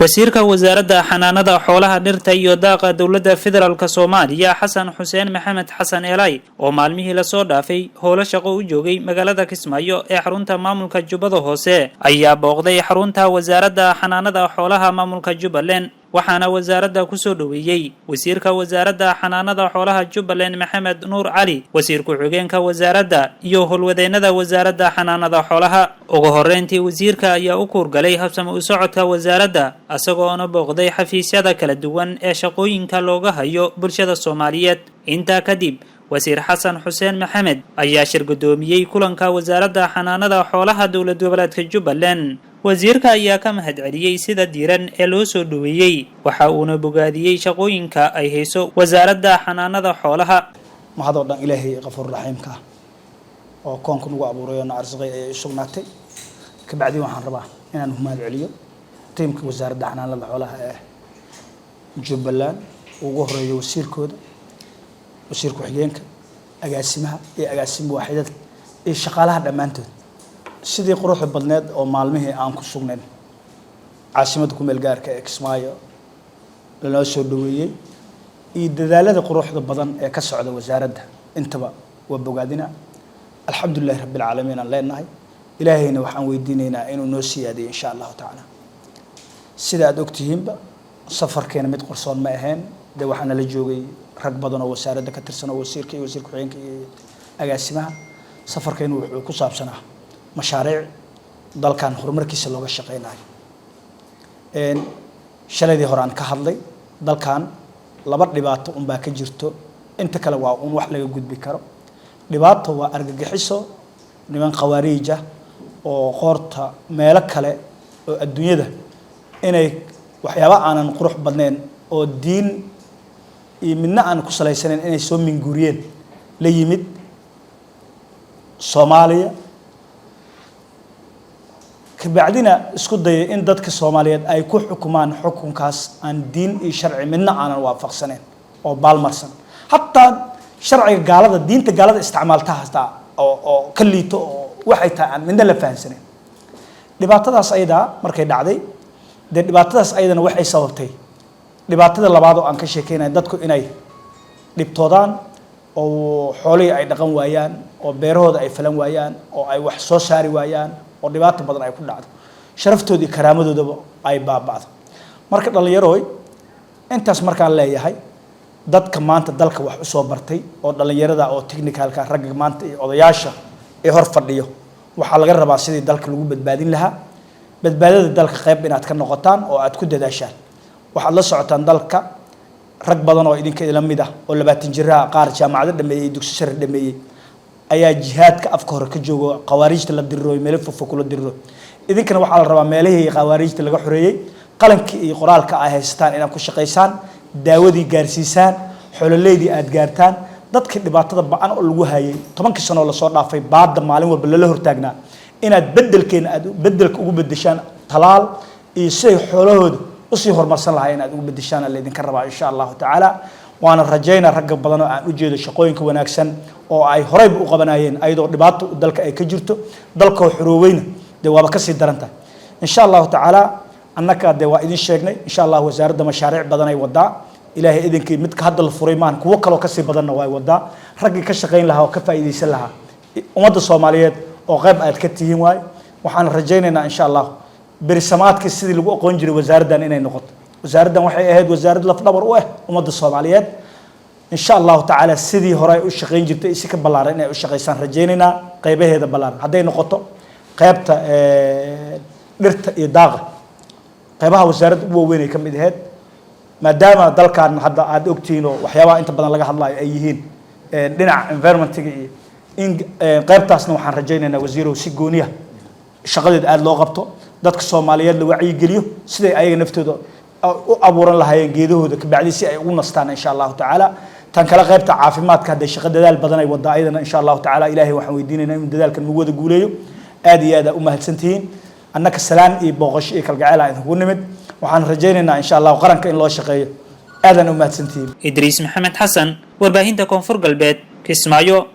Wasiirka Wasaaradda Xanaanada Xoolaha, Dhirta iyo Daaqa Dowladda Federaalka Soomaaliya, Xasan Xuseen Maxamed, Xasan Eelay, oo maalmihii lasoo dhaafay howlo shaqo u joogay magaalada Kismaayo ee xarunta maamulka Jubbada Hoose, ayaa booqday xarunta Wasaaradda Xanaanada Xoolaha maamulka Jubbaland. Waxaana wasaaradda kusoo dhoweeyey wasiirka Wasaaradda Xanaanada Xoolaha Jubbaland, Maxamed Nuur Cali, wasiir ku-xigeenka wasaaradda iyo howlwadeenada Wasaaradda Xanaanada Xoolaha. Ugu horeyntii, wasiirka ayaa u kuurgalay habsami u socodka wasaaradda, isagoona booqday xafiisyada kala duwan ee shaqooyinka looga hayo bulshada Soomaaliyeed. Intaa kadib, wasiir Xasan Xuseen Maxamed ayaa shir guddoomiyey kulanka Wasaaradda Xanaanada Xoolaha dowlad goboleedka Jubbaland. Wasiirka ayaa ka mahad celiyey sida diiran ee loo soo dhoweeyey, waxa uuna bogaadiyey shaqooyinka ay hayso Wasaaradda Xanaanada Xoolaha. Mahadoo dhan Ilaahay Kafuur Raxiimka ah oo koonka nagu abuuray oo na arsuqay ayay u sugnaatay. Kabacdii, waxaan rabaa inaan mahad celiyo tiimka Wasaaradda Xanaanada Xoolaha ee Jubbaland, ugu horeeyo wasiirkooda, wasiir ku-xigeenka, agaasimaha iyo agaasima waaxidada iyo shaqaalaha dhammaantood, sidii quruxda badneed oo maalmihii aan ku sugnayn caasimadda ku meel gaarka ee Kismaayo lanoo soo dhaweeyey iyo dadaalada quruxda badan ee ka socda wasaaradda. Intaba waa bogaadina. Alxamdulilahi Rabbi alcaalamiin aan leenahay. Ilaahayna waxaan weydiinaynaa inuu noo siyaadiyo, insha Allahu tacaala. Sida aada ogtihiinba, safarkeena mid qarsoon ma ahayn. Dee waxaa nala joogay rag badan oo wasaaradda ka tirsan, oo wasiirka iyo wasiir ku-xigeenka iyo agaasimaha. Safarkeenu wuxuu ku saabsanaa mashaariic dalkan horumarkiisa looga shaqeynayo. Shalaydii hore aan ka hadlay, dalkan laba dhibaato unbaa ka jirto, inta kale waa un wax laga gudbi karo. Dhibaato waa argagixiso, niman khawaariij ah oo qoorta meelo kale oo adduunyada inay waxyaaba aanan qurux badnayn oo diin iyo midna aan ku salaysanayn inay soo minguuriyeen la yimid Soomaaliya, kabacdina isku dayay in dadka Soomaaliyeed ay ku xukumaan xukunkaas aan diin iyo sharci midna aanan waafaqsanayn oo baalmarsan, hataa sharciga gaalada, diinta gaalada isticmaalta hataa oo ka liito, oo waxay tahay aan midna la fahamsanayn. Dhibaatadaas ayadaa markay dhacday, dee dhibaatadaas ayadana waxay sababtay dhibaatada labaad oo aan ka sheekeynaya, dadku inay dhibtoodaan oo xoolihii ay dhaqan waayaan, oo beerahooda ay falan waayaan, oo ay wax soo saari waayaan, oo dhibaato badan ay ku dhacdo, sharaftooda iyo karaamadoodaba ay baaba'do. Marka dhallinyarooy, intaas markaan leeyahay, dadka maanta dalka wax usoo bartay oo dhallinyarada oo technicalka, ragga maanta iyo odayaasha ee hor fadhiyo, waxaa laga rabaa sidii dalka lagu badbaadin lahaa, badbaadada dalka qayb inaad ka noqotaan oo aad ku dadaashaan. Waxaad la socotaan dalka rag badan oo idinka idila mid ah oo 20 jiraha, qaar jaamacado dhameeyey, dugsi sare dhameeyey, ayaa jihaadka afka hore ka joogo, khawaariijta la diriro, meelo fofo kula diriro. Idinkana waxaa la rabaa meelihii khawaariijta laga xoreeyey qalankii iyo qoraalka ay haysataan inaad ku shaqaysaan, daawadii gaarsiisaan, xoololeydii aad gaartaan, dadkii dhibaatada ba-an oo lagu hayay 10kii sano oo lasoo dhaafay, baadda maalin walba lala hortaagnaa, inaad bedelkeena aad bedelka ugu bedeshaan talaal iyo siday xoolahooda usii horumarsan lahaa inaad ugu bedeshaan laydinka rabaa, insha Allahu tacaala. Waana rajaynaa ragga badan oo aan ujeedo shaqooyinka wanaagsan oo ay horeyba u qabanayeen, ayadoo dhibaato dalka ay ka jirto, dalkoo xorooweyna dee waaba kasii daran tahay, insha Allahu tacaala. Annaka dee waa idin sheegnay, insha Allah wasaaradda mashaariic badan ay wadaa, Ilaahay idinkii. Midka hadda la furay maahan, kuwo kaloo kasii badanna waa wadaa. Raggii ka shaqayn lahaa oo ka faa'iidaysan lahaa ummadda Soomaaliyeed oo qayb aad ka tihiin waay. Waxaan rajaynaynaa, insha Allah, berisamaadkii sidii lagu aqoon jiray wasaaraddan inay noqoto. Wasaaraddan waxay ahayd wasaarad lafdhabar u ah ummadda Soomaaliyeed. Insha Allahu tacaala, sidii hore ay u shaqayn jirtay si ka ballaaran inay u shaqaysaan rajaynaynaa, qaybaheeda ballaaran, hadday noqoto qaybta dhirta iyo daaqa, qaybaha wasaaradda ugu waaweyn ay ka mid ahayd, maadaama dalkan hadda aada ogtihiin oo waxyaabaha inta badan laga hadlayo ay yihiin dhinaca environmentiga iyo in qaybtaasna. Waxaan rajaynaynaa, wasiirow, si gooniya shaqadeeda aada loo qabto, dadka Soomaaliyeed la wacyigeliyo siday ayaga naftooda u abuuran lahaayeen geedahooda, kabacdi si ay ugu nastaan, insha Allahu tacaala. Tan kale, qaybta caafimaadka, hadday shaqo dadaal badan ay wadaa ayadana, insha Allahu tacaala. Ilaahay waxaan weydiinaynaa inuu dadaalkan nagu wada guuleeyo. Aad iyo aad aa u mahadsantihiin. Annaka salaan iyo booqasho iyo kalgacayl aan idinkugu nimid. Waxaan rajaynaynaa, insha Allahu, qaranka in loo shaqeeyo. Aadaan u mahadsantihiin. Idriis Maxamed Xasan, warbaahinta Koonfur Galbeed, Kismaayo.